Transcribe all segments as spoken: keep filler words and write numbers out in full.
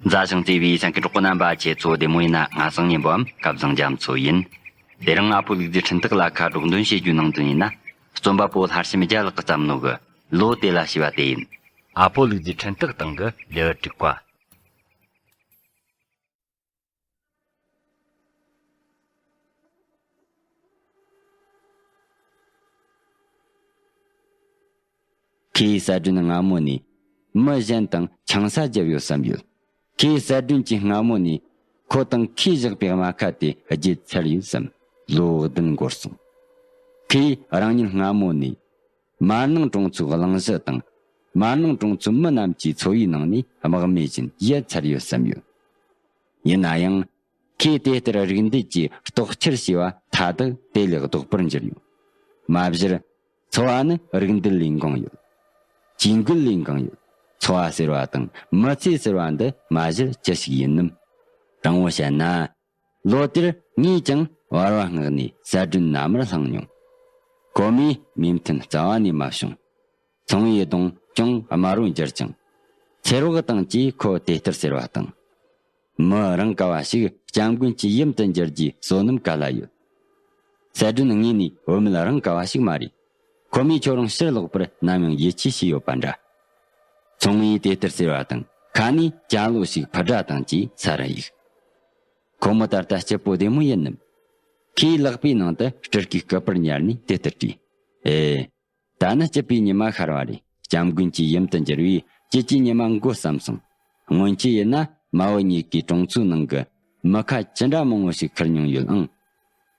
མཛའ་ཞིང་བརྩེ་བའི་སེམས་ཀྱི་གྲོགས་པོ་རྣམ་པ། ཁྱེད་ཚོ་བདེ་མོ་ཡིན་ན། ང་བཟང་ཉན་པའམ་སྐལ་བཟང་རྒྱ་མཚོ་ཡིན། དེ་རིང་ཨ་ཕོ་ལུག་རྫིའི་འཕྲིན་སྟེགས་ལ་ཁ་སྒྲོག་འདོན་བྱེད་རྒྱུའི་ནང་དོན་ཡིན་ན། རྩོམ་པ་པོ་ལྷ་བྱམས་རྒྱལ་ལགས་ཀྱིས་བརྩམས་ནོ་གི་ལོ་དེ་ལ་ཞེས་པ་དེ་ཡིན། ཨ་ཕོ་ལུག་རྫིའི་འཕྲིན་སྟེགས་སྟེང་གི་ལེའུ་དྲུག་པ། ཁོས་གསལ་སྒྲོན་སྔ་མོ་ནས་མི་གཞན་དང་ཆང་ས་བརྒྱབ་ཡོད་བསམ་ཡོད། ཁོས་གསལ་སྒྲོན་གྱིས་སྔ་མོ་ནས་ཁོ་དང་ཁོས་བཞག་པའི་རྨ་ཁ་དེ་བརྗེད་ཚར་ཡོད་བསམ། ལོ་བདུན་འགོར་སོང་། ཁོས་རང་ཉིད་སྔ་མོ་ནས་མར་ནང་གྲོང་ཚོའི་གླེང་གཞི་དང་། མར་ནང་གྲོང་ཚོའི་མི་རྣམས་ཀྱི་འཚོ་བའི་ནང་ནས་དམག་མི་བཞིན་ཡལ་ཚར་ཡོད་བསམ་ཡོད། ཡིན་ན་ཡང་། ཁོས་དེ་ལྟར་རིགས་འདེད་ཀྱིས་རྟོགས་འཆར་བྱས་པ་མཐའ་དག་དེ་ལས་ལྡོག་པར་འགྱུར་ཡོད། མ་གཞིར། འཚོ་བ་ནི་རིགས་འདེད་ལས་འགངས་ཡོད། ཇུས་འགོད་ལས་འགངས་ཡོད། འཚོ་བ་ཟེར་བ་དང་མི་ཚེ་ཟེར་བ་འདི་མ་གཞི་ཅི་ཞིག་ཡིན་ནམ། དྲང་བོ་བཤད་ན། ལོ་དེར་ངས་ཀྱང་བར་བ་མངགས་ནས་གསལ་སྒྲོན་མནའ་མར་བསླངས་མྱོང་། ཁོ་མོས་མོས་མཐུན་རྩ་བ་ནས་མ་བྱུང་། ཚོང་པའི་གདོང་ཅུང་དམར་བོར་གྱུར་ཅིང་། ཚེ་རོགས་དང་བཅས་ཁོ་དེ་ལྟར་ཟེར་བ་དང་། མི་རང་ག་བ་ཞིག་སྐྱབས་མགོན་གྱི་ཡུམ་དུ་འགྱུར་རྒྱུའི་བསོད་ནམས་ག་ལ་ཡོད། གསལ་སྒྲོན་དངོས་ནས་བུད་མེད་རང་ག་བ་ཞིག་མ་རེད། ཁོ་མོས་ཁྱོད་རང་ཕྱིར་ལོག་པར་ནམ་ཡང་ཡིད་ཆེས་བྱས་ཡོད་པ་འདྲ། ཚོང་པས་དེ་ལྟར་ཟེར་བ་དང་ཁ་ནས་ཅ་ལོ་ཞིག་ཕུ་དགྲ་དང་བཅས་ས་རུ་གཡུགས། ཁོ་མོ་ད་ལྟ་སྐྱིད་པོ་བདེ་མོ་ཡིན་ནམ། ཁོས་ལག་པའི་ནང་དུ་སྤྲུལ་སྐུའི་སྐུ་པར་ཉར་ནས་དེ་ལྟར་དྲིས། ཨེ། ད་ནི་སྐྱིད་པའི་ཉི་མ་ཤར་བ་རེད། སྐྱབས་མགོན་གྱི་ཡུམ་དུ་འགྱུར་བས་སྐྱིད་ཀྱི་ཉི་མ་འགོ་བརྩམས་སོང་། སྔོན་ཆད་ཡིན་ན་མ་བུ་གཉིས་ཀའི་གྲོང་ཚོའི་ནང་གི་མི་ཁ་ཅི་འདྲ་མང་བོ་ཞིག་ཁུར་མྱོང་ཡོད་ཨང་།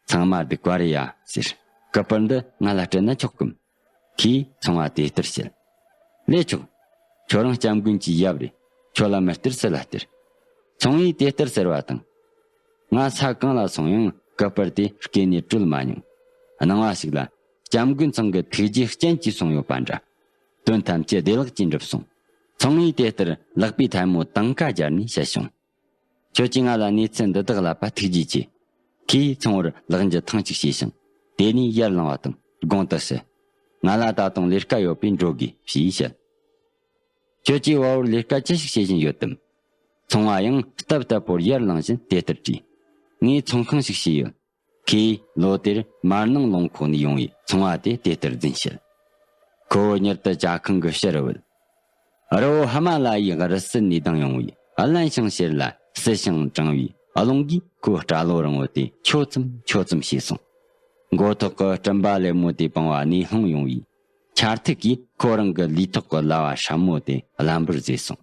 ཚང་མ་སྡུག་པ་རེད་ཡ་ཟེར། སྐུ་པར་འདི་ང་ལ་སྤྲད་ན་ཆོག་གམ། ཁོས་ཚོང་པ་དེ་ལྟར་བཤད། ལས་ཆོག། ཁྱོད་རང་སྐྱབས་མགོན་གྱི་ཡབ་རེད། ཁྱོད་ལ་མི་སྟེར་སུ་ལ་སྟེར། ཚོང་པས་དེ་ལྟར་ཟེར་བ་དང་། ང་ས་གང་ལ་སོང་ཡང་སྐུ་པར་དེ་སྐེ་ནས་བྲོལ་མ་མྱོང་། སྣང་བ་ཞིག་ལ་སྐྱབས་མགོན་ཚང་གི་ཐུགས་རྗེའི་རྐྱེན་གྱིས་སོང་ཡོད་པ་འདྲ། དོན་ཐམས་ཅད་བདེ་བླག་གིས་འགྲུབ་སོང་། ཚོང་པས་དེ་ལྟར་ལག་པའི་ཐལ་མོ་དང་ཁ་སྦྱར་ནས་བཤད་བྱུང་། ཁྱོད་ཀྱིས་ང་ལ་གནས་ཚུལ་འདི་དག་ལབ་པ་ཐུགས་རྗེ་ཆེ། ཁོས་ཚོང་པར་ལག་འཇུ་ཐེངས་གཅིག་བྱས་ཤིང་། དེ་ནས་ཡར་ལངས་པ་དང་དགོངས་དག་ཞུ། ང་ལ་ད་དུང་ལས་ཀ་ཡོད་པས་འགྲོ་དགོས་ཞེས་བཤད། ཁྱོད་ཀྱིས་བར་བར་ལས་ཀ་ཅི་ཞིག་བྱེད་བཞིན་ཡོད་དམ། ཚོང་པ་ཡང་སྟབས་སྟབས་པོར་ཡར་ལངས་བཞིན་དེ་ལྟར་དྲིས། ངས་ཚོང་ཁང་ཞིག་བྱས་ཡོད། ཁོས་ལོ་དེར་མར་ནང་ལུང་ཁོག་ནས་ཡོང་བའི་ཚོང་པ་དེ་དེ་ལྟར་རྫུན་བཤད། ཁོ་བོ་མྱུར་དུ་ཇ་ཁང་གི་ཕྱི་རུ་བུད། རི་བོ་ཧི་མ་ལ་ཡའི་རི་སུལ་ནས་ལྡིང་ཡོང་བའི་རླན་ཞིང་གཤེར་ལ་བསིལ་ཞིང་གྲང་བའི་རླུང་གིས་ཁོའི་སྐྲ་ལོ་རིང་བོ་དེ་འཁྱོག་ཙམ་འཁྱོག་ཙམ་བྱས་སོང་། མགོ་ཐོག་གི་སྤྲིན་པ་ལེབ་མོ་དེ་བང་བ་ནས་ལྷུང་ཡོང་བའི་ཆར་ཐིགས་ཀྱིས་ཁོ་རང་གི་ལུས་ཐོག་གི་ལྭ་བ་སྲབ་མོ་དེ་རླན་པོར་བཟོས་སོང་།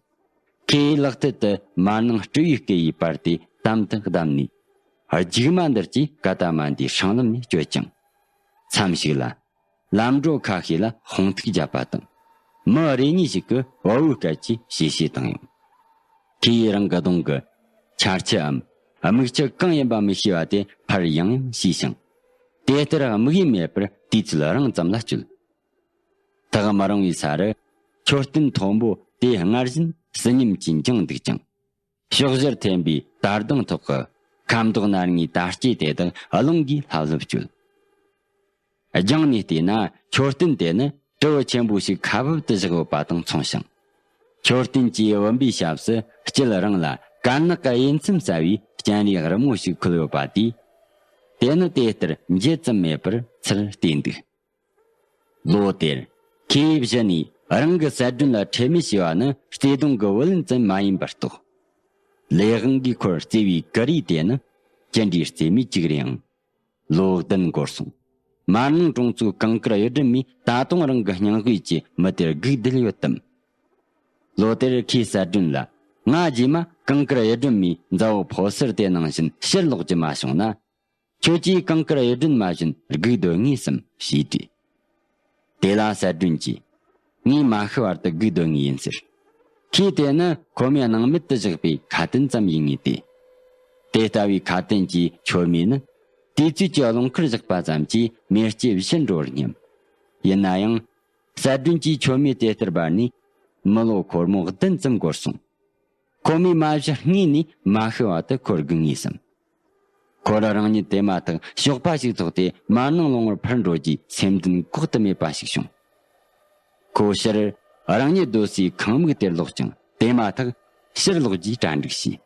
ཁོས་ལག་མཐིལ་དུ་མར་ནང་སྤྲེའུས་བསྐོལ་བའི་པར་དེ་དམ་དུ་བསྡམས་ནས། རྒྱུག་མ་འདིར་གྱིས་ཀ་ད་མ་འདིའི་སྲང་ལམ་ནས་བསྐྱོད་ཅིང་། མཚམས་ཤིག་ལ། ལམ་འགྲོ་ཁ་ཤས་ལ་དཔུང་ཐུག་བརྒྱབ་པ་དང་། མི་རེ་གཉིས་ཤིག་གིས་བ་འུའི་སྐད་ཀྱིས་ཞེ་ཞེ་བཏང་ཡོང་། ཁོས་རང་གི་གདོང་གི་ཆར་ཆུའམ་སྨུག་ཆུ་གང་ཡིན་པ་མི་ཤེས་པ་དེ་ཕར་ཡང་ཡང་ཕྱིས་ཤིང་། དེ་ལྟར་དམིགས་ཡུལ་མེད་པར་དུས་ཚོད་རིང་ཙམ་ལ་སྤྱོད། ཐག་མི་རིང་བའི་ས་རུ་མཆོད་རྟེན་མཐོན་པོ་དེ་སྔར་བཞིན་བསིལ་ཉམས་ཀྱིས་འགྱིང་འདུག་ཅིང་། ཕྱོགས་བཞིར་འཐེན་པའི་དར་ལྡང་ཐོག་གི་ཁ་མདོག་ནར་ངའི་དར་སྐྱེས་དེ་དག་རླུང་གིས་ལྷབ་ལྷུབ་བསྐྱོད། རྒྱང་ནས་བལྟས་ན་མཆོད་རྟེན་དེ་ནི་སྤྲེའུ་ཆེན་པོ་ཞིག་ཁ་འབབ་ཏུ་བཞག་ཡོད་པ་དང་མཚུངས་ཤིང་། མཆོད་རྟེན་གྱི་བུམ་པའི་ཞབས་སུ་དཀྱིལ་རིང་ལ་དཀར་ནག་གི་དབྱེ་མཚམས་གསལ་བའི་སྤྱན་རས་རི་མོ་ཞིག་འཁོད་ཡོད་པ་དེས། དེ་ནི་དེ་ལྟར་འགྱེད་ཙམ་མེད་པར་ཚུར་བལྟས་འདུག། ལོ་དེར་ཁོས་གཞི་ནས་རང་གི་གསལ་སྒྲོན་ལ་ཁྲེལ་མེད་བྱས་པ་ནི་བརྩེ་དུང་གི་བུ་ལོན་ཙམ་མ་ཡིན་པར་རྟོགས། ལས་དབང་གིས་ཁོར་བརྩེ་བའི་ཀུ་རེ་དེ་ནི་ཅི་འདྲའི་རྩེ་མོས་གཅིག་རེད་ཨང་། ལོ་བདུན་འགོར་སོང་། མར་ནང་གྲོང་ཚོའི་གངས་དཀར་གཡུ་སྒྲོན་མས་ད་དུང་རང་གི་སྙིང་དབུས་ཀྱི་མི་དེར་སྒུག་བསྡད་ཡོད་དམ། ལོ་དེར་ཁོས་གསལ་སྒྲོན་ལ། ང་རྗེས་མ་གངས་དཀར་གཡུ་སྒྲོན་མའི་མཛའ་བོ་ཕོ་གསར་དེ་ནང་བཞིན་ཕྱིར་ལོག་རྒྱུ་མ་བྱུང་ན། ཁྱོད་ཀྱིས་གངས་དཀར་གཡུ་སྒྲོན་མ་བཞིན་སྒུག་སྡོད་ངེས་སམ་ཞེས་དྲིས། དེ་ལ་གསལ་སྒྲོན་གྱིས། ངས་མ་ཤི་བར་དུ་སྒུག་སྡོད་ངེས་ཡིན་ཟེར། ཁོས་དེ་ནི་ཁོ་མོས་སྣང་མེད་དུ་བཞག་པའི་ཁ་དན་ཙམ་ཡིན་ངེས་ཏེ། དེ་ལྟ་བུའི་ཁ་དན་གྱི་མཆོད་མེ་ནི། དུས་ཚོད་ཀྱི་རླུང་ཁར་བཞག་པ་ཙམ་གྱིས་མེ་ལྕེ་བཞུར་འགྲོ་བར་སྙམ། ཡིན་ན་ཡང་། གསལ་སྒྲོན་གྱི་མཆོད་མེ་དེ་ལྟར་འབར་ནས། མི་ལོ་འཁོར་མོ་བདུན་ཙམ་འགོར་སོང་། ཁོ་མོས་མ་གཞི་སྔས་ནས་མ་ཤི་བར་དུ་ཁོར་སྒུག་ངེས་སམ། ཁོ་རང་རང་ཉིད་དེ་མ་ཐག་གཤོག་པ་ཞིག་ཐོགས་ཏེ་མར་ནང་ལུང་བར་འཕུར་འགྲོ་རྒྱུའི་སེམས་འདུན་འགོག་ཏུ་མེད་པ་ཞིག་བྱུང་། ཁོ་ཕྱིར་རང་ཉིད་སྡོད་སའི་ཁང་མིག་དེར་ལོག་ཅིང་དེ་མ་ཐག་ ཕྱིར་ལོག་རྒྱུའི་གྲ་སྒྲིག་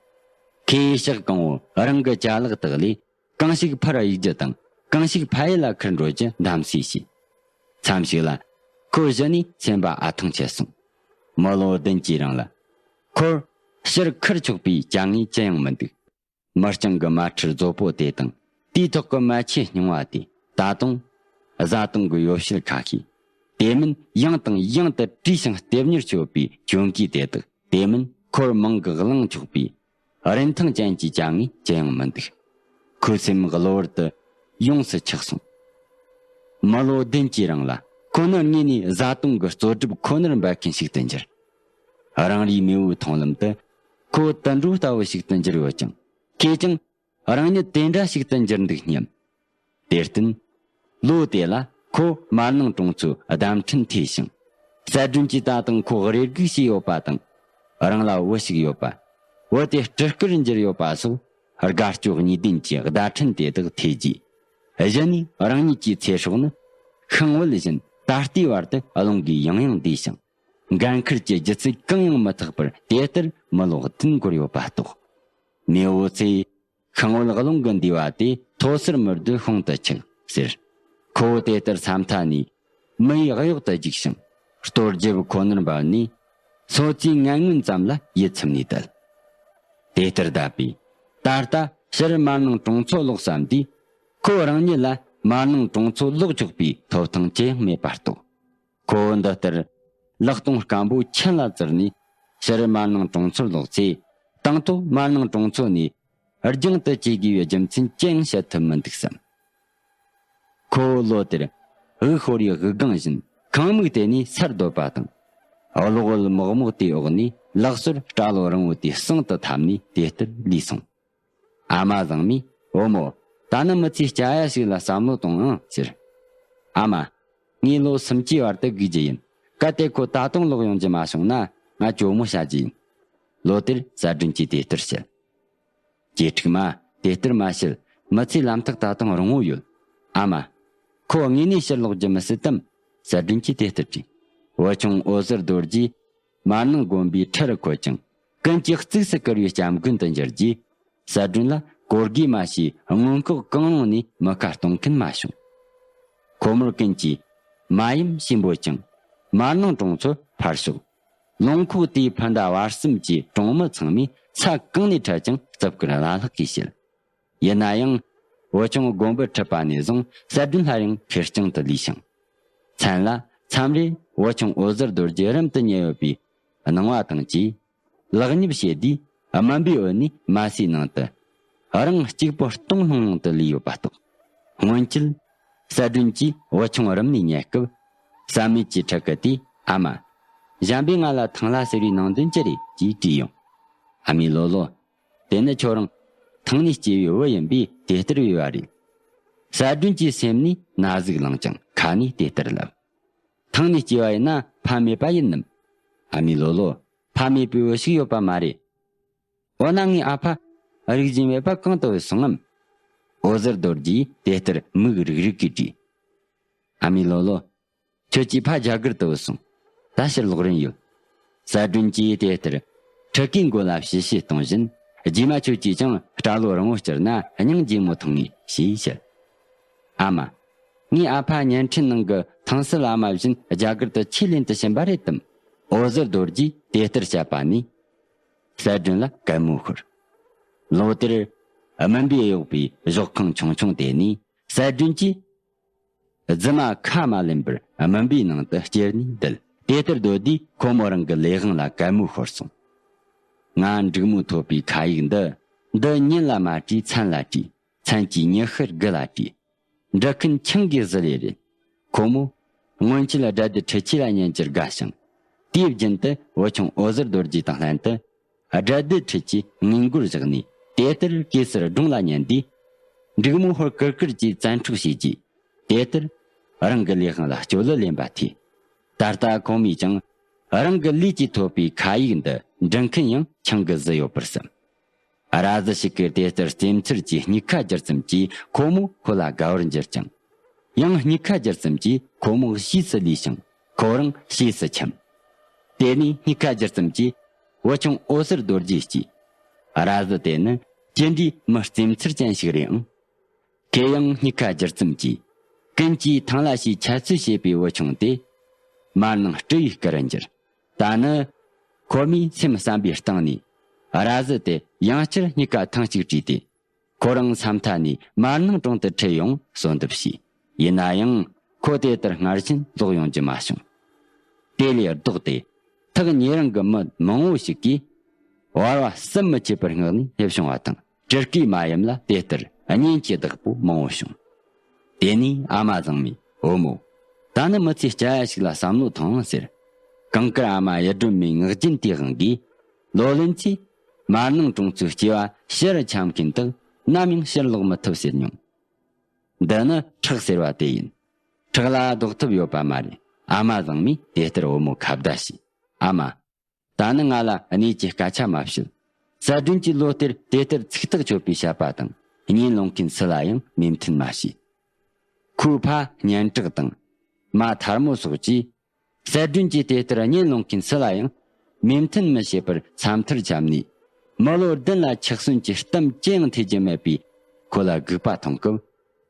བྱས། ཁོས་ཕྱོགས་གང་བོ་རང་གི་ཅ་ལག་དག་ལས་གང་ཞིག་ཕར་གཡུག་རྒྱུ་དང་གང་ཞིག་ཕ་ཡུལ་ལ་ཁུར་འགྲོ་རྒྱུ་གདམ་གསེས་བྱས། མཚམས་ཤིག་ལ་ཁོ་གཞི་ནས་སེམས་པ་ཨ་ཐང་ཆད་སོང་། མི་ལོ་བདུན་གྱི་རིང་ལ་ཁོར་ཕྱིར་ཁུར་ཆོག་པའི་ཅ་དངོས་ཅི་ཡང་མི་འདུག། མི་རྐྱང་གི་མལ་ཁྲིར་རྫོགས་པོ་དེ་དང་དེའི་ཐོག་གི་མལ་ཆས་རྙིང་བ་དེ་ད་དུང་བཟའ་བཏུང་གི་ཡོ་བྱད་ཁ་ཤས། དེ་མིན་ཡང་དང་ཡང་དུ་བྲིས་ཤིང་ལྟེབ་གཉེར་བྱས་ཡོད་པའི་གྱོན་གོས་དེ་དག། དེ་མིན་ཁོར་མིང་གི་གླེང་ཆོག་པའི་རིན་ཐང་ཅན་གྱི་ཅ་དངོས་ཅི་ཡང་མི་འདུག། ཁོའི་སེམས་གློ་བུར་དུ་ཡོངས་སུ་ཆགས་སོང་། མི་ལོ་བདུན་གྱི་རིང་ལ་ཁོ་ནི་དངོས་ནས་བཟའ་བཏུང་གི་གཙོ་སྒྲུབ་ཁོ་ནར་འབད་མཁན་ཞིག་ཏུ་འགྱུར། རང་རེའི་མེས་པོའི་མཐོང་ལམ་དུ་ཁོ་དུད་འགྲོ་ལྟ་བུ་ཞིག་ཏུ་འགྱུར་ཡོད་ཀྱང་། ཁོས་ཀྱང་རང་ཉིད་དེ་འདྲ་ཞིག་ཏུ་འགྱུར་འདུག་སྙམ། དེར་བརྟེན། ལོ་དེ་ལ་ཁོ་མར་ནང་གྲོང་ཚོའི་བརྡ་འཕྲིན་ཐོས་ཤིང་། གསལ་སྒྲོན་གྱིས་ད་དུང་ཁོ་རེ་སྒུག་བྱས་ཡོད་པ་དང་། རང་ལ་བུ་ཞིག་ཡོད་པ། བུ་དེ་སྤྲུལ་སྐུར་འགྱུར་ཡོད་པ་སོགས་དགའ་སྐྱོ་གཉིས་ལྡན་གྱི་བརྡ་འཕྲིན་དེ་དག་ཐོས་རྗེས། གཞི་ནས་རང་ཉིད་ཀྱི་ཚེ་སྲོག་ནི་ཤིང་བལ་བཞིན་ད་ལྟའི་བར་དུ་རླུང་གིས་ཡང་ཡང་འདེད་ཞིང་། འགན་ཁུར་གྱི་ལྗིད་ཚད་གང་ཡང་མི་ཐེག་པར་དེ་ལྟར་མི་ལོ་བདུན་འགོར་ཡོད་པ་རྟོགས། མེས་པོ་ཚོས་ཤིང་བལ་རླུང་གིས་འདེད་པ་དེ་མཐོ་སར་མི་སྡོད་ཤིན་ཏུ་ཆེ་ཟེར། ཁོ་བོ་དེ་ལྟར་ས་མཐའ་ནས་མི་ཡི་གཡོག་ཏུ་རྒྱུགས་ཤིང་། ལྟོ་རྒྱབ་ཁོ་ནར་འབབ་ནས། སོ་ཚིས་ངན་ངོན་ཙམ་ལ་ཡིད་ཚིམ་ནས་བསྡད། དེ་ལྟར་བསྡད་པས། ད་ལྟ་ཕྱིར་མར་ནང་གྲོང་ཚོར་ལོག་བསམ་དུས། ཁོ་རང་ཉིད་ལ་མར་ནང་གྲོང་ཚོར་ལོག་ཆོག་པའི་ཐོབ་ཐང་ཅི་ཡང་མེད་པར་རྟོགས། ཁོ་བོ་འདི་ལྟར་ལག་སྟོང་སྐམ་པོ་ཆུ་ལ་བཙིར་ནས་ཕྱིར་མར་ནང་གྲོང་ཚོར་ལོག་ཚེ། དང་ཐོག་མར་ནང་གྲོང་ཚོ་ནས་རྒྱང་དུ་གྱེས་དགོས་པའི་རྒྱུ་མཚན་ཅི་ཡང་བཤད་ཐུབ་མི་འདུག་བསམ། ཁོ་བོ་ལོ་དེར་དབུགས་ཤོར་བའི་དབུགས་ལྒང་བཞིན་ཁང་མིག་དེ་ནས་སར་སྡོད་པ་དང་། གློག་འོད་མོག་མོག་དེའི་འོག་ནས་ལག་སོར་སྐྲ་ལོ་རིང་བོ་དེའི་གསེང་དུ་འཐམས་ནས་དེ་ལྟར་ལུས་སོང་། ཨ་མ་བཟང་མོས། བུ་མོ། ད་ནི་མི་ཚེ་སྐྱ་ཡ་ཞིག་ལ་བསམ་བློ་གཏོང་ཨང་ཟེར། ཨ་མ། ངས་ལོ་སུམ་ཅུའི་བར་དུ་སྒུག་རྒྱུ་ཡིན། གལ་ཏེ་ཁོ་ད་དུང་ལོག་ཡོང་རྒྱུ་མ་བྱུང་ན། ང་གྲོ་མོ་བྱ་རྒྱུ་ཡིན། ལོ་དེར་གསལ་སྒྲོན་གྱིས་དེ་ལྟར་བཤད། ཀྱེ་ཕྲུག་མ། དེ་ལྟར་མ་བཤད། མི་ཚེའི་ལམ་ཐག་ད་དུང་རིང་བོ་ཡོད། ཨ་མ། ཁོ་དངོས་གནས་ཕྱིར་ལོག་རྒྱུ་མི་སྲིད་དམ། གསལ་སྒྲོན་གྱིས་དེ་ལྟར་དྲིས། བུ་ཆུང་འོད་ཟེར་རྡོ་རྗེས་མར་ནང་དགོན་པའི་ཁྲི་རུ་འཁོད་ཅིང་། ཀུན་གྱིས་གཙིགས་སུ་བཀུར་བའི་སྐྱབས་མགོན་དུ་འགྱུར་རྗེས། གསལ་སྒྲོན་ལ་གོ་དགོས་མ་ཞེས་སྔོན་འགོག་གང་རུང་ནས་མི་ཁ་གཏོང་མཁན་མ་བྱུང་། ཁོ་མོར་ཀུན་གྱིས་མ་ཡུམ་ཞེས་འབོད་ཅིང་། མར་ནང་གྲོང་ཚོར་ཕར་ཞོག། ལུང་ཁོག་དེའི་འཕུར་མདའ་བར་གསུམ་གྱི་གྲོང་མི་ཚང་མས་ས་གང་ནས་འཕྲད་ཀྱང་རྩུབ་ཀྱི་བླ་ལྷག་གིས་བྱེད། ཡིན་ན་ཡང་། བུ་ཆུང་དགོན་པར་ཁྲིད་པ་ནས་བཟུང་གསལ་སྒྲོན་སླར་ཡང་ཁེར་རྐྱང་དུ་ལུས་ཤིང་། མཚན་ལ་མཚམས་རེ་བུ་ཆུང་འོད་ཟེར་རྡོ་རྗེ་རིམ་དུ་ཉལ་ཡོད་པའི་སྣང་བ་དང་བཅས། ལག་གཉིས་བྱས་དུས་སྨིན་པའི་འོད་ནི་མ་སའི་ནང་དུ་རང་གཅིག་པུ་སྟོང་ལྷུང་ལྷུང་དུ་ལུས་ཡོད་པ་རྟོགས། སྔོན་ཆད་གསལ་སྒྲོན་གྱིས་བུ་ཆུང་རིམ་ནས་ཉལ་སྐབས། བསམ་མེད་ཀྱི་ཕྲུ་གུ་དེས་ཨ་མ། གཞན་པས་ང་ལ་ཐང་ལྷ་ཟེར་བའི་ནང་དོན་ཅི་རེད་ཅེས་དྲིས་ཡོང་། ཨ་མའི་ལོ་ལོ། དེ་ནི་ཁྱོད་རང་ཐང་ནས་སྐྱེས་པའི་བུ་ཡིན་པས་དེ་ལྟར་བས་པ་རེད། གསལ་སྒྲོན་གྱི་སེམས་ནས་ན་ཟུག་ལངས་ཀྱང་ཁ་ནས་དེ་ལྟར་ལབ། ཐང་ནས་སྐྱེས་པ་ཡིན་ན་ཕ་མེད་པ་ཡིན་ནམ། ཨ་མའི་ལོ་ལོ། ཕ་མེད་པའི་བུ་ཞིག་ཡོད་པ་མ་རེད། འོ་ན་ངའི་ཨ་ཕ་རིག་བཞིན་མེད་པ་གང་དུ་བུད་སོང་ངམ། འོད་ཟེར་རྡོ་རྗེས་དེ་ལྟར་མིག་རིག་རིག་གིས་དྲིས། ཨ་མའི་ལོ་ལོ། ཁྱོད་ཀྱི་ཕ་རྒྱ་གར་དུ་བུད་སོང་། ད་ཕྱིར་ལོག་རན་ཡོད། གསལ་སྒྲོན་གྱིས་དེ་ལྟར་ཕྲུ་གུའི་མགོ་ལ་ཞི་བཤད་གཏོང་བཞིན། རྗེས་མ་ཁྱོད་ཀྱིས་ཀྱང་སྐྲ་ལོ་རིང་བོ་བསྐྱུར་ན་སྙིང་རྗེ་མོ་མཐོང་ངེས་ཞེས་བཤད། ཨ་མ། ངའི་ཨ་ཕ་བརྙན་འཕྲིན་ནང་གི་ཐང་སི་བླ་མ་བཞིན་རྒྱ་གར་དུ་ཆོས་ལེན་དུ་ཕྱིན་པ་རེད་དམ། འོད་ཟེར་རྡོ་རྗེས་དེ་ལྟར་བཤད་པ་ནས། གསལ་སྒྲོན་ལ་གད་མོ་ཤོར། ལོ་དེར་སྨིན་པས་གཡོགས་པའི་གཞོགས་ཁང་ཆུང་ཆུང་དེ་ནས་གསལ་སྒྲོན་གྱིས། རྫི་མ་ཁ་མ་ལེན་པར་སྨིན་པའི་ནང་དུ་བསྐྱལ་ནས་བསྡད། དེ་ལྟར་སྡོད་དུས་ཁོ་མོ་རང་གི་ལས་དབང་ལ་གད་མོ་ཤོར་སོང་། ང་འབྲུག་མོས་ཐོབ་པའི་ཁ་ཡིག་འདི། འདི་ཉིན་ལ་མ་བྲིས་མཚན་ལ་བྲིས། མཚན་གྱི་ཉི་ཤུ་དགུ་ལ་བྲིས། འབྲི་མཁན་ཆང་གི་བཟི་ལས་རེད། ཁོ་མོ་སྔོན་ཆད་སྒྲ་སྡུད་འཕྲུལ་ཆས་ལ་ཉན་རྒྱུར་དགའ་ཞིང་། དེའི་རྒྱུན་དུ་བུ་ཆུང་འོད་ཟེར་རྡོ་རྗེ་དང་ལྷན་དུ། སྒྲ་སྡུད་འཕྲུལ་གྱི་ངན་མགོར་བཞག་ནས་དེ་ལྟར་གེ་སར་སྒྲུང་ལ་ཉན་དུས། འབྲུག་མོ་ཧོར་ཀིར་ཀིར་གྱིས་བཙན་འཕྲོག་བྱས་རྗེས། དེ་ལྟར་རང་གི་ལས་དབང་ལ་སྤྱོད་ལུ་ལེན་པ་ཐོས། ད་ལྟ་ཁོ་མོས་ཀྱང་རང་གི་ལུས་ཀྱིས་ཐོབ་པའི་ཁ་ཡིག་འདི་འབྲི་མཁན་ཡང་ཆང་གིས་བཟི་ཡོད་པར་བསམ། ར་བཟི་ཞིག་གིས་དེ་ལྟར་རྩེད་མཚར་གྱི་སྨྱུག་ཁ་བསྒྱུར་ཙམ་གྱིས་ཁོ་མོ་ཁོ་ལ་དགའ་བར་འགྱུར་ཅིང་། ཡང་སྨྱུག་ཁ་བསྒྱུར་ཙམ་གྱིས་ཁོ་མོ་ཕྱིས་སུ་ལུས་ཤིང་ཁོ་རང་ཕྱིས་སུ་འཁྱམས། དེ་ནས་སྨྱུག་ཁ་བསྒྱུར་ཙམ་གྱིས་ བུ་ཆུང་འོད་ཟེར་རྡོ་རྗེས་གཅེས། ར་བཟི་དེ་ནི་ཅི་འདྲའི་མི་རྩེ་མཚར་ཅན་ཞིག་རེད་ཨང་། དེ་ཡང་སྨྱུག་ཁ་བསྒྱུར་རྩོམ་གྱིས། ཀུན་གྱིས་ཐང་ལ་ཞེས་ཁྱད་གསོད་བྱེད་པའི་བུ་ཆུང་དེ། མར་ནང་སྤྲུལ་བའི་སྐུ་རུ་འགྱུར། ད་ནི། ཁོ་མོས་སེམས་བསམ་པའི་སྟེང་ནས། ར་བཟི་དེ་ཡང་བསྐྱར་སྨྱུག་ཁ་ཐེངས་གཅིག་བྲིས་ཏེ། ཁོ་རང་ས་མཐའ་ནས་མར་ནང་གྲོང་དུ་ཁྲིད་ཡོང་གསོལ་འདེབས་བྱས། ཡིན་ན་ཡང་། ཁོ་དེ་ལྟར་སྔར་བཞིན་ལོག་ཡོང་རྒྱུ་མ་བྱུང་། དེ་ལས་ལྡོག་སྟེ། ཐག་ཉེ་རིང་གི་མི་མང་བོ་ཞིག་གིས། བར་བ་བསམ་མི་ཁྱབ་པར་བསྔགས་ནས་སླེབས་བྱུང་བ་དང་། སྤྲུལ་སྐུའི་མ་ཡུམ་ལ་དེ་ལྟར་གཉེན་གྱི་བདག་པོ་མང་བོ་བྱུང་། དེ་ནས་ཨ་མ་བཟང་མོས། བུ་མོ། ད་ནི་མི་ཚེ་སྐྱ་ཡ་ཞིག་ལ་བསམ་བློ་ཐོངས་ཟེར། གངས་དཀར་ཨ་མ་གཡུ་སྒྲོན་མའི་ངག་རྒྱུན་དེའི་དབང་གིས། ལོ་ལོན་ཚེ། མར་ནང་གྲོང་ཚོའི་སྐྱེ་བ་ཕྱིར་འཁྱམས་མཁན་དག་ནམ་ཡང་ཕྱིར་ལོག་མི་ཐུབ་ཟེར་མྱོང་། འདི་ནི་ཁྲག་ཟེར་བ་དེ་ཡིན། ཁྲག་ལ་ལྡོག་ཐབས་ཡོད་པ་མ་རེད། ཨ་མ་བཟང་མོས་དེ་ལྟར་བུ་མོ་ཁ་བརྡ་བྱས། ཨ་མ། ད་ནི་ང་ལ་གནས་ཀྱི་སྐད་ཆ་མ་བཤད། གསལ་སྒྲོན་གྱིས་ལོ་དེར་དེ་ལྟར་ཚིག་ཐག་ཆོད་པའི་བཤད་པ་དང་གཉེན་སློང་མཁན་སུ་ལ་ཡང་མོས་མཐུན་མ་བྱས། ཁོའི་ཕ་སྙན་གྲགས་དང་། མ་ཐལ་མོ་སོགས་ཀྱིས། གསལ་སྒྲོན་གྱིས་དེ་ལྟར་གཉེན་སློང་མཁན་སུ་ལ་ཡང་མོས་མཐུན་མི་བྱེད་པར་ས་མཐར་འཁྱམས་ནས། མི་ལོ་བདུན་ལ་འཁྱག་སོན་གྱི་གཏམ་ཅི་ཡང་ཐོས་རྒྱུ་མེད་པས། ཁོ་ལ་སྒུག་པ་མཐོང་སྐབས།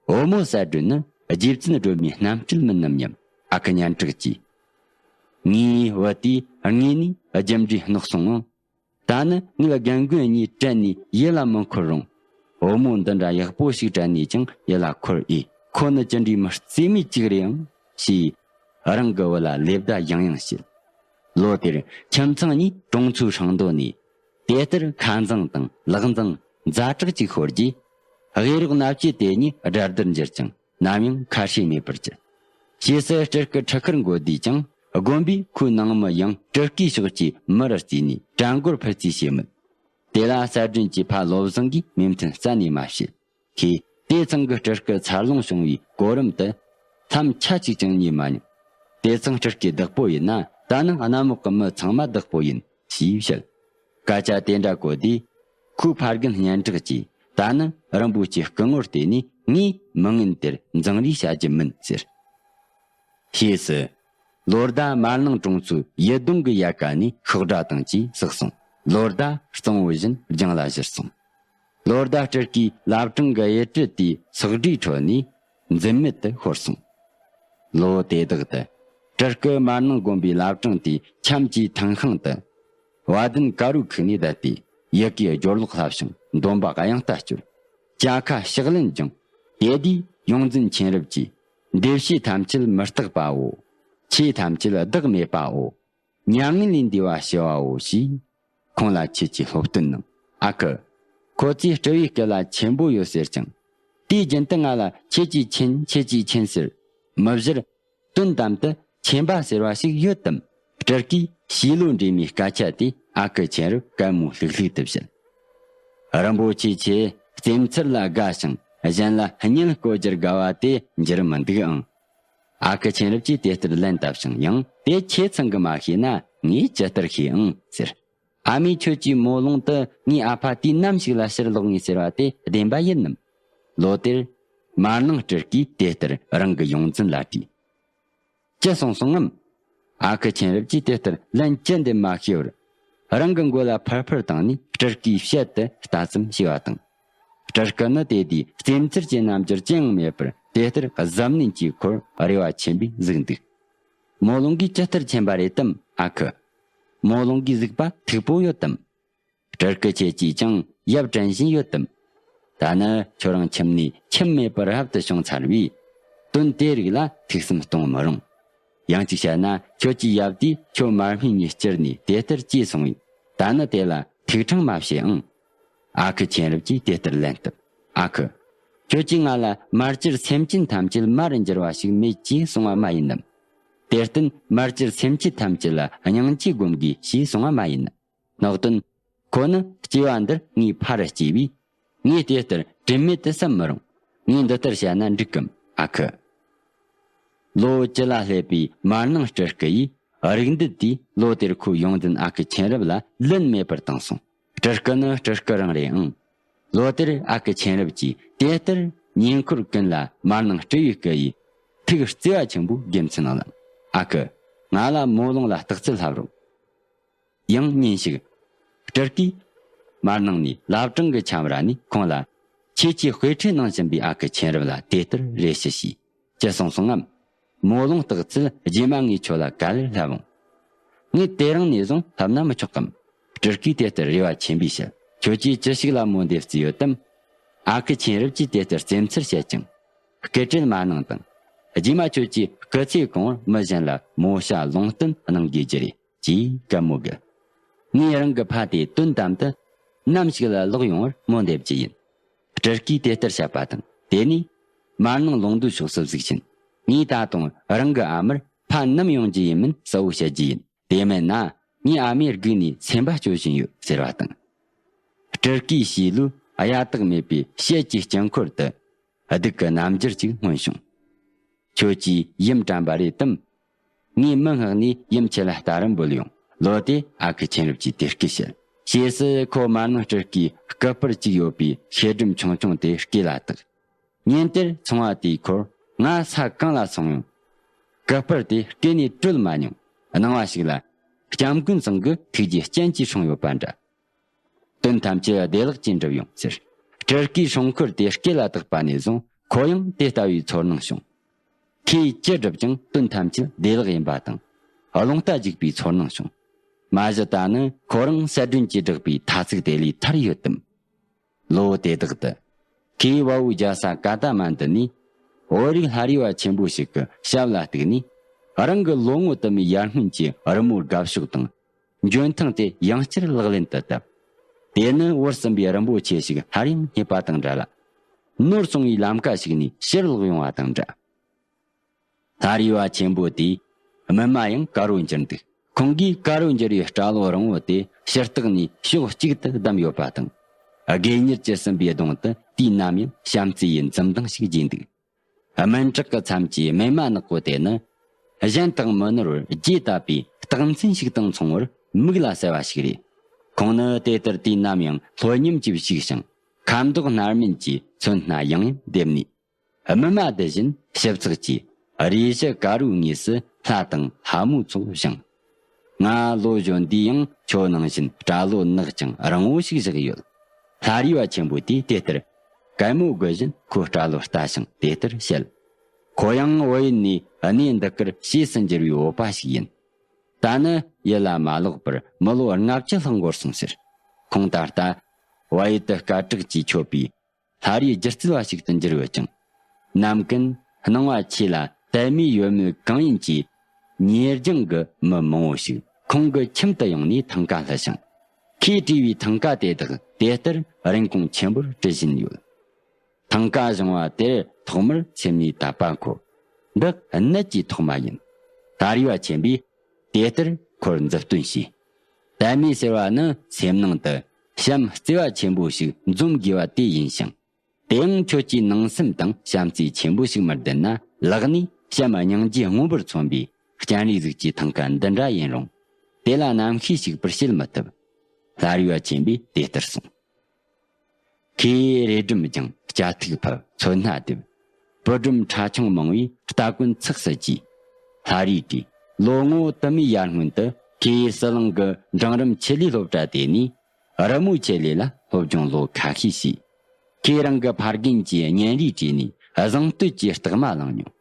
བུ་མོ་གསལ་སྒྲོན་ནི་རྗེ་བཙུན་སྒྲོལ་མའི་རྣམ་སྤྲུལ་མིན་ནམ་སྙམ། ཨ་ཁུ་སྙན་གྲགས་ཀྱིས། ངའི་བུ་དེས་དངོས་ནས་རྒྱུ་འབྲས་བརྣག་སོང་ངམ། ད་ནི་ངའི་རྒན་རྒོན་གཉིས་དྲན་ནས་ཡིད་ལ་མི་འཁོར་རུང་། བུ་མོ་འདི་འདྲ་ཡག་པོ་ཞིག་དྲན་ནས་ཀྱང་ཡིད་ལ་འཁོར་ཨེ། ཁོ་ནི་ཅི་འདྲའི་མི་རྩེ་མོ་ཅིག་རེད་ཨང་ཞེས། རང་གི་བུ་ལ་ལེ་བདའ་ཡང་ཡང་བྱེད། ལོ་དེར་ཁྱིམ་ཚང་གཉིས་གྲོང་ཚོའི་ཧྲང་རྡོ་ནས། དེ་ལྟར་ཁ་འཛིང་དང་ལག་འཛིང་ཛ་དྲག་ཅིག་ཤོར་རྗེས། དབུས་རོགས་མནའ་བཅས་དེ་གཉིས་དགྲ་ཟླར་འགྱུར་ཀྱང་ནམ་ཡང་ཁ་ཧྲེ་མེད་པར་གྱུར། ཕྱིས་སུ་སྤྲུལ་སྐུ་ཁྲི་ཁར་འགོད་དུས་ཀྱང་། དགོན་པས་ཁོའི་ནང་མི་ཡང་སྤྲུལ་སྐུའི་ཕྱོགས་ཀྱི་མི་རུ་བརྩིས་ནས་གྲལ་མགོར་ཕུད་རྩིས་བྱས་མོད། དེ་ལ་གསལ་སྒྲོན་གྱི་ཕ་བློ་བཟང་གིས་མོས་མཐུན་རྩ་ནས་མ་བྱེད། ཁོས་དེ་ཚང་གི་སྤྲུལ་སྐུ་འཚར་ལོངས་བྱུང་བའི་གོ་རིམ་དུ། ལྷམ་ཆ་གཅིག་ཀྱང་ཉོས་མ་མྱོང་། དེ་ཚང་སྤྲུལ་སྐུའི་བདག་པོ་ཡིན་ན། ད་ནི་གནམ་འོག་གི་མི་ཚང་མ་བདག་པོ་ཡིན། ཞེས་བཤད། སྐད་ཆ་དེ་འདྲ་གོ་དུས། ཁོའི་ཕ་རྒན་སྙན་གྲགས་ཀྱིས། ད་ནི་རིན་པོ་ཆེའི་སྐུ་ངོར་བལྟས་ནས་ངས་མི་ངན་དེར་འཛིང་རེས་བྱ་རྒྱུ་མིན་ཟེར། ཕྱིས་སུ། ལོ་ཟླ་མར་ནང་གྲོང་ཚོའི་ཡུལ་གདོང་གི་ཡལ་ག་ནས་ཤོག་སྒྲ་དང་བཅས་ཟགས་སོང་། ལོ་ཟླ་གཙང་བོ་བཞིན་རྒྱང་ལ་བཞུར་སོང་། ལོ་ཟླ་སྤྲུལ་སྐུའི་བླ་བྲང་གི་གཡུ་དྲི་དེའི་སོག་སྒྲའི་ཁྲོད་ནས་འཛིན་མེད་དུ་ཤོར་སོང་། ལོ་དེ་དག་ཏུ། སྤྲུལ་སྐུ་མར་ནང་དགོན་པའི་བླ་བྲང་དེའི་ཁྱམས་ཀྱི་ཐང་ཤིང་དུ། བ་དན་དཀར་རོའི་ཁུག་ནས་བསྡད་དེ། ཡི་གེའི་སྦྱོར་ཀློག་བསླབས་ཤིང་འདོན་པ་དབྱངས་རྟ་སྐྱོར། བཅའ་ཁ་ཕྱག་ལེན་སྦྱངས། དེ་དུས་ཡོངས་འཛིན་མཁྱེན་རབ་ཀྱིས། འདི་ཕྱི་ཐམས་ཅད་མི་རྟག་པའོ། ཆོས་ཐམས་ཅད་བདག་མེད་པའོ། མྱ་ངན་ལས་འདས་པ་ཞི་བའོ་ཞེས། ཁོང་ལ་ཆེད་ཀྱི་སློབ་སྟོན་གནང་། ཨ་ཁུ། ཁོ་ཚོས་སྤྲུལ་བའི་སྐུ་ལ་ཆེན་པོ་ཡོད་ཟེར་ཀྱང་། དུས་རྒྱུན་དུ་ང་ལ་ཁྱེད་ཀྱིས་མཁྱེན། ཁྱེད་ཀྱིས་མཁྱེན་ཟེར། མི་བཞུར། དོན་དམ་དུ་མཁྱེན་པ་ཟེར་བ་ཞིག་ཡོད་དམ། སྤྲུལ་སྐུས་ཞི་ལུ་འདྲེས་མའི་སྐད་ཆ་དེ་ཨ་ཁུ་མཁྱེན་རབ་གད་མོ་ལྷིག་ལྷིག་ཏུ་བྱེད། རིན་པོ་ཆེ་ཁྱེད་རྩེ་མཚར་ལ་དགའ་ཞིང་གཞན་ལ་སྙན་བརྐོ་རྒྱུར་དགའ་བ་དེ་འགྱུར་མི་འདུག་ཨང་། ཨ་ཁུ་མཁྱེན་རབ་ཀྱིས་དེ་ལྟར་ལན་བཏབ་ཤིང་། ཡང་དེ་ཁྱེད་ཚང་གིས་མ་ཤེས་ན་ངས་ཇི་ལྟར་ཤེས་ཨང་ཟེར། ཨ་མས་ཁྱོད་ཀྱི་མོ་ལོང་དུ་ངའི་ཨ་ཕ་དུས་ནམ་ཞིག་ལ་ཕྱིར་ལོག་ངེས་ཟེར་བ་དེ་བདེན་པ་ཡིན་ནམ། ལོ་དེར། མར་ནང་སྤྲུལ་སྐུས་དེ་ལྟར་རང་གི་ཡོངས་འཛིན་ལ་དྲིས། ཅི་གསུངས་སོང་ངམ། ཨ་ཁུ་མཁྱེན་རབ་ཀྱིས་དེ་ལྟར་ལན་ཅི་འདེབས་མ་ཤེས་པར། རང་གི་མགོ་ལ་ཕར་ཕར་བཏང་ནས་སྤྲུལ་སྐུའི་ཕྱད་དུ་ལྟ་ཙམ་བྱས་པ་དང་། སྤྲུལ་སྐུ་ནི་དེ་དུས་རྩེ་མཚར་གྱི་རྣམ་འགྱུར་ཅི་ཡང་མེད་པར། དེ་ལྟར་གཟབ་ནན་གྱིས་ཁོར་རེ་བ་ཆེན་པོས་གཟིགས་འདུག། མོ་ལོང་གིས་ཇི་ལྟར་མཁྱེན་པ་རེད་དམ། ཨ་ཁུ། མོ་ལོང་གིས་གཟིགས་པ་མཐུག་པོ་ཡོད་དམ། སྤྲུལ་སྐུ་ཁྱེད་ཀྱིས་ཀྱང་ཡབ་དྲན་བཞིན་ཡོད་དམ། ད་ནི་ཁྱོད་རང་ཁྱིམ་ནས་ཁྱིམ་མེད་པར་རབ་ཏུ་བྱུང་ཚར་བས། དོན་དེ་རིགས་ལ་ཐུགས་བསམ་གཏོང་མི་རུང་། ཡང་གཅིག་བཤད་ན་ཁྱོད་ཀྱི་ཡབ་དེས་ཁྱོད་མར་སྨད་ནས་བསྐྱུར་ནས་དེ་ལྟར་སྐྱེས་སོང་བས། ད་ནི་དེ་ལ་ཐུགས་ཕྲེང་མ་བྱེད་ཨང་། ཨ་ཁུ་མཁྱེན་རབ་ཀྱིས་དེ་ལྟར་ལན་བཏབ། ཨ་ཁུ། ཁྱོད་ཀྱིས་ང་ལ་མར་གྱུར་སེམས་ཅན་ཐམས་ཅད་མར་འགྱུར་བ་ཞིག་མེད་ཅེས་གསུངས་པ་མ་ཡིན་ནམ། དེར་བརྟེན་མར་གྱུར་སེམས་ཅན་ཐམས་ཅད་ལ་སྙིང་རྗེ་སྒོམ་དགོས་ཞེས་གསུངས་པ་མ་ཡིན་ནམ། ནག་དོན། ཁོ་ནི་སྐྱེ་བ་འདིར་ངའི་ཕ་རུ་སྐྱེས་པས། ངས་དེ་ལྟར་དྲན་མེད་དུ་བསམ་མི་རུང་། ངས་འདི་ལྟར་བྱས་ན་འགྲིག་གམ། ཨ་ཁུ། ལོ་བཅུ་ལ་སླེབས་པའི་མར་ནང་སྤྲུལ་སྐུ་ཡིས་རིགས་འདུད་དེས་ལོ་དེར་ཁོའི་ཡོངས་འཛིན་ཨ་ཁུ་མཁྱེན་རབ་ལ་ལན་མེད་པར་བཏང་སོང་། སྤྲུལ་སྐུ་ནི་སྤྲུལ་སྐུ་རང་རེད་ཨང་། ལོ་དེར་ཨ་ཁུ་མཁྱེན་རབ་ཀྱིས་དེ་ལྟར་ཉེ་འཁོར་ཀུན་ལ་མར་ནང་སྤྲུལ་བའི་སྐུ་ཡི་ཐུགས་བརྩེ་བ་ཆེན་པོའི་དགེ་མཚན་གནང་། ཨ་ཁུ། ང་ལ་མོ་ལོང་ལ་རྟགས་ཚུལ་ལྷབ་རོགས། ཡང་ཉིན་ཞིག་ སྤྲུལ་སྐུས་མར་ནང་ནས་བླ་བྲང་གི་ཁྱམས་ར་ནས་ཁོང་ལ། ཁྱེད་ཀྱིས་དཔེ་ཁྲིད་གནང་བཞིན་པའི་ཨ་ཁུ་ཆེན་རབ་ལ་དེ་ལྟར་རེ་ཞུ་ཞུས། ཅི་གསུངས་སོང་ངམ། མོ་ལོང་བཏགས་ཚུལ་རྗེས་མ་ངས་ཁྱོད་ལ་ག་ལེར་ལྷབ་འོང་། ངས་དེ་རིང་ནས་བཟུང་ལྷབ་ན་མི་ཆོག་གམ། སྤྲུལ་སྐུས་དེ་ལྟར་རེ་བ་ཆེན་པོས་བཤད། ཁྱོད་ཀྱིས་ཅི་ཞིག་ལ་མོ་འདེབས་རྩིས་ཡོད་དམ། ཨ་ཁུ་ཆེན་རབ་ཀྱིས་དེ་ལྟར་རྩེད་མཚར་བཤད་ཅིང་། སྐུ་བཀྲ་མ་གནང་དང་། རྗེས་མ་ཁྱོད་ཀྱིས་སྐུ་ཚེ་གང་བོར་མི་གཞན་ལ་མོ་ཤ་ལུང་བསྟན་གནང་དགོས་རྒྱུ་རེད། ཅེས་གད་མོ་བགད། ངས་རང་གི་ཕ་དེ་དོན་དམ་དུ་ནམ་ཞིག་ལ་ལོག་ཡོང་བར་མོ་འདེབས་ཀྱི་ཡིན། སྤྲུལ་སྐུས་དེ་ལྟར་བཤད་པ་དང་། དེ་ནས་མར་ནང་ལུང་བསྡུའི་ཕྱོགས་སུ་གཟིགས་ཤིང་། ངས་ད་དུང་རང་གི་ཨ་མར་ཕ་ནམ་ཡོང་རྒྱུ་ཡིན་མིན་གསལ་བོ་བཤད་རྒྱུ་ཡིན། དེ་མིན་ན་ངའི་ཨ་མས་སྒུག་ནས་སེམས་པ་སྐྱོ་བཞིན་ཡོད་ཟེར་བ་དང་། སྤྲུལ་སྐུའི་ཞེས་ལུས་གཡའ་དག་མེད་པའི་ཞལ་གྱི་དཀྱིལ་འཁོར་དུ་སྡུག་གི་རྣམ་འགྱུར་ཅིག་མངོན་བྱུང་། ཁྱོད་ཀྱིས་ཡུམ་དྲན་པ་རེད་དམ། ངས་མི་མངགས་ནས་ཡུམ་ཁྱེད་ལ་ལྟ་རུ་འབུལ་ཡོང་། ལོ་དེ་ཨ་ཁུ་ཆེན་རབ་ཀྱིས་དེ་སྐད་བཤད། ཕྱིས་སུ་ཁོ་མར་ནང་སྤྲུལ་སྐུའི་སྐུ་པར་གཅིག་ཡོད་པའི་ཤེལ་སྒྲོམ་ཆུང་ཆུང་དེ་སྐེ་ལ་བཏགས། ཉིན་དེར་ཚོང་བ་དེའི་འཁོར་ང་ས་གང་ལ་སོང་ཡང་། སྐུ་པར་དེ་སྐེ་ནས་བྲོལ་མ་མྱོང་། སྣང་བ་ཞིག་ལ། སྐྱབས་མགོན་ཚང་གི་ཐུགས་རྗེའི་སྤྱན་གྱིས་སྲུང་ཡོད་པ་འདྲ། དོན་ཐམས་ཅད་བདེ་བླག་ཅིག་འགྲུབ་ཡོང་ཟེར། སྤྲུལ་སྐུའི་སྲུང་འཁོར་དེ་སྐེ་ལ་བཏགས་པ་ནས་བཟུང་ཁོ་ཡང་དེ་ལྟ་བུའི་ཚོར་སྣང་བྱུང་། ཁོས་ཅི་བསྒྲུབས་ཀྱང་དོན་ཐམས་ཅད་བདེ་བླག་ཡིན་པ་དང་། རླུང་རྟ་འཇིག་པའི་ཚོར་སྣང་བྱུང་། མ་གཞི་ད་ནི་ཁོ་རང་གསལ་སྒྲོན་གྱིས་བསྒྲགས་པའི་ཐ་ཚིག་དེ་ལས་ཐར་ཡོད་དམ། ལོ་དེ་དག་ཏུ། ཁོས་བལ་བོའི་རྒྱལ་ས་ཀ་ཏ་མན་ཌུ་ནས། བོད་རིགས་ལྷ་རིས་པ་ཆེན་པོ་ཞིག་གི་ཞབས་ལ་གཏུགས་ནས། རང་གི་ལོ་ངོ་དུ་མའི་ཡར་སྔོན་གྱི་རི་མོའི་དགའ་ཕྱོགས་དང་། འཇོན་ཐང་དེ་ཡང་བསྐྱར་ལག་ལེན་དུ་བསྟར། དེ་ནི་བོར་ཟིན་པའི་རིན་པོ་ཆེ་ཞིག་སླར་ཡང་རྙེད་པ་དང་འདྲ་ལ། ནོར་སོང་བའི་ལམ་ཀ་ཞིག་ནས་ཕྱིར་ལོག་ཡོང་བ་དང་འདྲ། ལྷ་རིས་པ་ཆེན་པོ་དེའི་སྨིན་མ་ཡང་དཀར་བོ་འགྱུར་འདུག། ཁོང་གིས་དཀར་བོ་འགྱུར་བའི་སྐྲ་ལོ་རིང་བོ་དེ་ཕྱིར་བཏེགས་ནས་ཕྱོགས་གཅིག་ཏུ་བསྡམས་ཡོད་པ་དང་། དགེ་གཉེར་གྱིས་ཟིན་པའི་གདོང་དུ་དུས་ནམ་ཡང་བྱམས་བརྩེ་ཡི་འཛུམ་མདངས་ཤིག་རྒྱས་འདུག། སྨིན་ཕྲག་གི་མཚམས་ཀྱི་སྨིན་མ་ནག་པོ་དེ་ནི། གཞན་དང་མི་ནོར་བར་རྒྱས་བཏབ་པའི་རྟགས་མཚན་ཞིག་དང་མཚུངས་པར་མིག་ལ་གསལ་བ་ཞིག་རེད། ཁོང་ནི་དེ་ལྟར་དུས་ནམ་ཡང་ལྷོད་ཉམས་ཀྱིས་བཞུགས་ཤིང་། ཁ་མདོག་སྣར་མིན་གྱི་ཚོན་སྣ་ཡང་ཡང་འདེབས་ནས། སྨིན་མ་འདི་བཞིན་ཞིབ་ཚགས་ཀྱིས་རེས་གཞི་དཀར་པོའི་ངོས་སུ་ལྷ་དང་ལྷ་མོའི་ཚོགས་བཞེངས། ང་ལོ་གཞོན་དུས་ཡང་ཁྱོད་ནང་བཞིན་སྐྲ་ལོ་ནག་ཅིང་རིང་བོ་ཞིག་བཞག་ཡོད། ལྷ་རིས་པ་ཆེན་པོ་དེས་དེ་ལྟར་གད་མོ་དགོད་བཞིན་ཁོའི་སྐྲ་ལོ་ལྟ་ཞིང་དེ་ལྟར་བཤད། ཁོ་ཡང་བོད་ཡུལ་ནས་གནས་འདི་གར་ཕྱིས་སུ་འགྱུར་བའི་བོད་པ་ཞིག་ཡིན། ད་ནི་ཡུལ་ལ་མ་ལོག་པར་མི་ལོ་ལྔ་བཅུ་ལྷག་འགོར་སོང་ཟེར། ཁོང་ད་ལྟ་བལ་ཡུལ་དུ་སྐད་གྲགས་ཀྱིས་ཁྱབ་པའི་ལྷ་རིས་སྒྱུ་རྩལ་བ་ཞིག་ཏུ་འགྱུར་ཡོད་ཅིང་། ནམ་ཀུན་སྣང་བ་ཆེ་ལ་དད་མོས་ཡོད་མེད་གང་ཡིན་གྱི་ཉེ་རྒྱང་གི་མི་མང་བོ་ཞིག་ཁོང་གི་ཁྱིམ་དུ་ཡོང་ནས་ཐང་ཀ་བསླུ་ཞིང་། ཁོས་བྲིས་པའི་ཐང་ཀ་དེ་དག་དེ་ལྟར་རིན་གོང་ཆེན་པོར་སྤྲད་བཞིན་ཡོད། ཐང་ཀ་བཞེངས་པ་དེར་ཐོག་མར་སེམས་ནས་དད་པ་འཁོར། འདི་གནད་ཀྱི་ཐོག་མ་ཡིན། ལྷ་རིས་པ་ཆེན་པོས་དེ་ལྟར་ཁོར་མཛུབ་སྟོན་བྱས། དད་མོས་ཟེར་བ་ནི་སེམས་ནང་དུ་བྱམས་བརྩེ་བ་ཆེན་པོ་ཞིག་འཛོམས་དགོས་པ་དེ་ཡིན་ཞིང་། དེའང་ཁྱོད་ཀྱིས་ནང་སེམས་དང་བྱམས་བརྩེ་ཆེན་པོ་ཞིག་མི་ལྡན་ན། ལག་ནས་བྱམས་སྙིང་རྗེ་སྔོན་པོར་མཚོན་པའི་སྤྱན་རས་གཟིགས་ཀྱི་ཐང་ཀ་འདི་འདྲ་ཡིན་རུང་། དེ་ལ་རྣམ་ཤེས་ཞིག་པུར་བྱེད་མི་ཐུབ། ལྷ་རིས་པ་ཆེན་པོས་དེ་ལྟར་གསུངས། ཁོས་རས་སྒྲོམ་སྦྱངས། སྐྱ་ཐིག་ཕབ། ཚོན་སྣ་བསྡེབས། བུ་སྒྲོམ་ཕྲ་ཆུང་མང་བས་སྟ་གོན་ཚགས་སུ་བགྱིས། ལྷ་རིས་བྲིས། ལོ་ངོ་དུ་མའི་ཡར་སྔོན་དུ་ཁོས་ཟི་ལིང་གི་འབྲིང་རིམ་ཆེད་ལས་སློབ་གྲྭ་དེ་ནས་རི་མོ་ཆེད་ལས་ལ་སློབ་སྦྱོང་ལོ་ཁ་ཤས་བྱས། ཁོས་རང་གི་ཕ་རྒན་གྱི་བརྙན་རིས་བྲིས་ནས་བཟང་བསྟོད་ཀྱི་རྟགས་མ་བླངས་མྱོང་།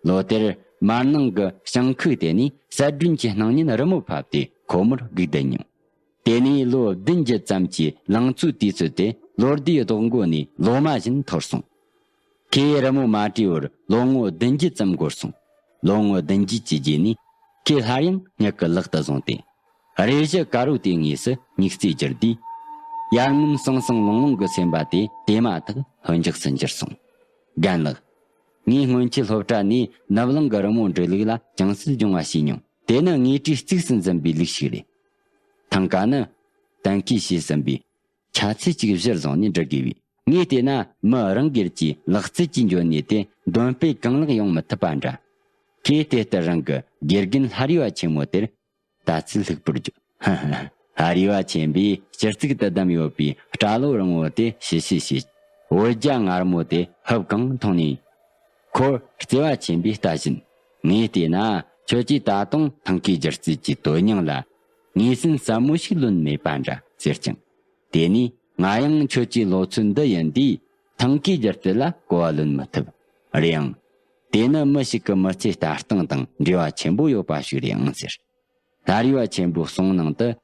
ལོ་དེར་མར་ནང་གི་ཞིང་ཁུག་དེ་ནས་གསལ་སྒྲོན་གྱི་སྣང་བརྙན་རི་མོ་ཕབ་སྟེ་ཁོ་མོར་སྒུག་བསྡད་མྱོང་། དེ་ནས་ལོ་བདུན་བརྒྱད་ཙམ་གྱི་ལང་ཚོའི་དུས་ཚོད་དེ་ལོ་ཟླའི་རྡོག་མགོ་ནས་ལོ་མ་བཞིན་འཐོར་སོང་། ཁོས་རི་མོ་མ་བྲིས་བར་ལོ་ངོ་བདུན་བརྒྱད་ཙམ་འགོར་སོང་། ལོ་ངོ་བདུན་བརྒྱད་ཀྱི་རྗེས་ནས་ཁོས་སླར་ཡང་མྱུ་གུ་ལག་ཏུ་བཟུང་སྟེ། རས་གཞི་དཀར་པོ་དེའི་ངོས་སུ་མྱུག་རྩེ་བསྒྱུར་དུས། ཡར་སྔོན་སང་སང་ལོང་ལོང་གི་སེམས་པ་དེ་དེ་མ་ཐག་ལྷོད་འཇགས་སུ་འགྱུར་སོང་། རྒན་ལགས། ངས་སྔོན་ཆད་སློབ་གྲྭ་ནས་ནུབ་གླིང་གི་རི་མོ་འབྲི་ལུགས་ལ་ཅུང་ཟད་སྦྱོང་བ་བྱས་མྱོང་། དེ་ནི་དངོས་བྲིས་གཙིགས་སུ་འཛིན་པའི་ལུགས་ཤིག་རེད། ཐང་ཀ་ནི་གཏན་འཁེལ་བྱས་ཟིན་པའི་ཆ་ཚད་ཅིག་གཞིར་བཟུང་ནས་འབྲི་དགོས་པས། ངས་བལྟས་ན་མི་རང་སྒེར་གྱི་ལག་རྩལ་གྱི་འཇོན་ནུས་དེ་འདོན་སྤེལ་གང་ལེགས་ཡོང་མི་ཐུབ་པ་འདྲ། ཁོས་དེ་ལྟར་རང་གི་དགེ་རྒན་ལྷ་རིས་པ་ཆེན་མོ་དེར་ལྟ་ཚུལ་ལྷུག་པོར་བརྗོད། ཧ་ཧ། ལྷ་རིས་པ་ཆེན་པོས་སྤྱི་གཙུག་ཏུ་བསྡམས་ཡོད་པའི་སྐྲ་ལོ་རིང་བོ་དེ་ཞི་ཞི་བྱས། བོད་རྒྱ་མངར་མོ་དེ་ཧུབ་གང་འཐུང་ནས། ཁོ་བརྩེ་བ་ཆེན་པོས་ལྟ་བཞིན། ངས་བལྟས་ན་ཁྱོད་ཀྱིས་ད་དུང་ཐང་ཀའི་སྒྱུ་རྩལ་གྱི་དོན་སྙིང་ལ་ངོས་ཟིན་ཟབ་མོ་ཞིག་ལོན་མེད་པ་འདྲ། ཟེར་ཅིང་། དེ་ནས་ང་ཡང་ཁྱོད་ཀྱི་ལོ་ཚོད་འདི་ཡིན་དུས་ཐང་གའི་རྒྱུ་སྤུས་ལ་གོ་བ་ལོན་མི་ཐུབ། རེད་ཡང་། དེ་ནི་མི་ཞིག་གི་མི་ཚེའི་ལྟ་སྟངས་དང་འབྲེལ་བ་ཆེན་པོ་ཡོད་པ་ཞིག་རེད་ཨང་ཟེར། ལྷ་རི་བ་ཆེན་པོའི་གསུང་ནང་དུ།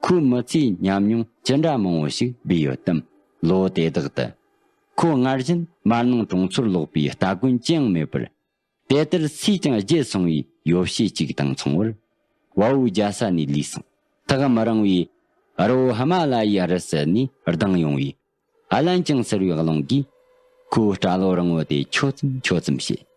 ཁོའི་མི་ཚེའི་ཉམས་མྱོང་ཅི་འདྲ་མང་བོ་ཞིག་སྦས་ཡོད་དམ། ལོ་དེ་དག་ཏུ། ཁོ་སྔར་བཞིན་མར་ནང་གྲོང་ཚོར་ལོག་པའི་སྟ་གོན་ཅི་ཡང་མེད་པར། དེ་ལྟར་སུས་ཀྱང་བརྗེད་སོང་བའི་ཡོ་བྱད་ཅིག་དང་མཚུངས་པར། བལ་བོའི་རྒྱལ་ས་ནས་ལུས་སོང་། ཐག་མི་རིང་བའི་རི་བོ་ཧི་མ་ལ་ཡའི་རི་སུལ་ནས་ལྡང་ཡོང་བའི་ཨ་ལན་ཅང་ཟེར་བའི་རླུང་གིས། ཁོའི་སྐྲ་ལོ་རིང་བོ་དེ་འཁྱོག་ཙམ་འཁྱོག་ཙམ་བྱེད།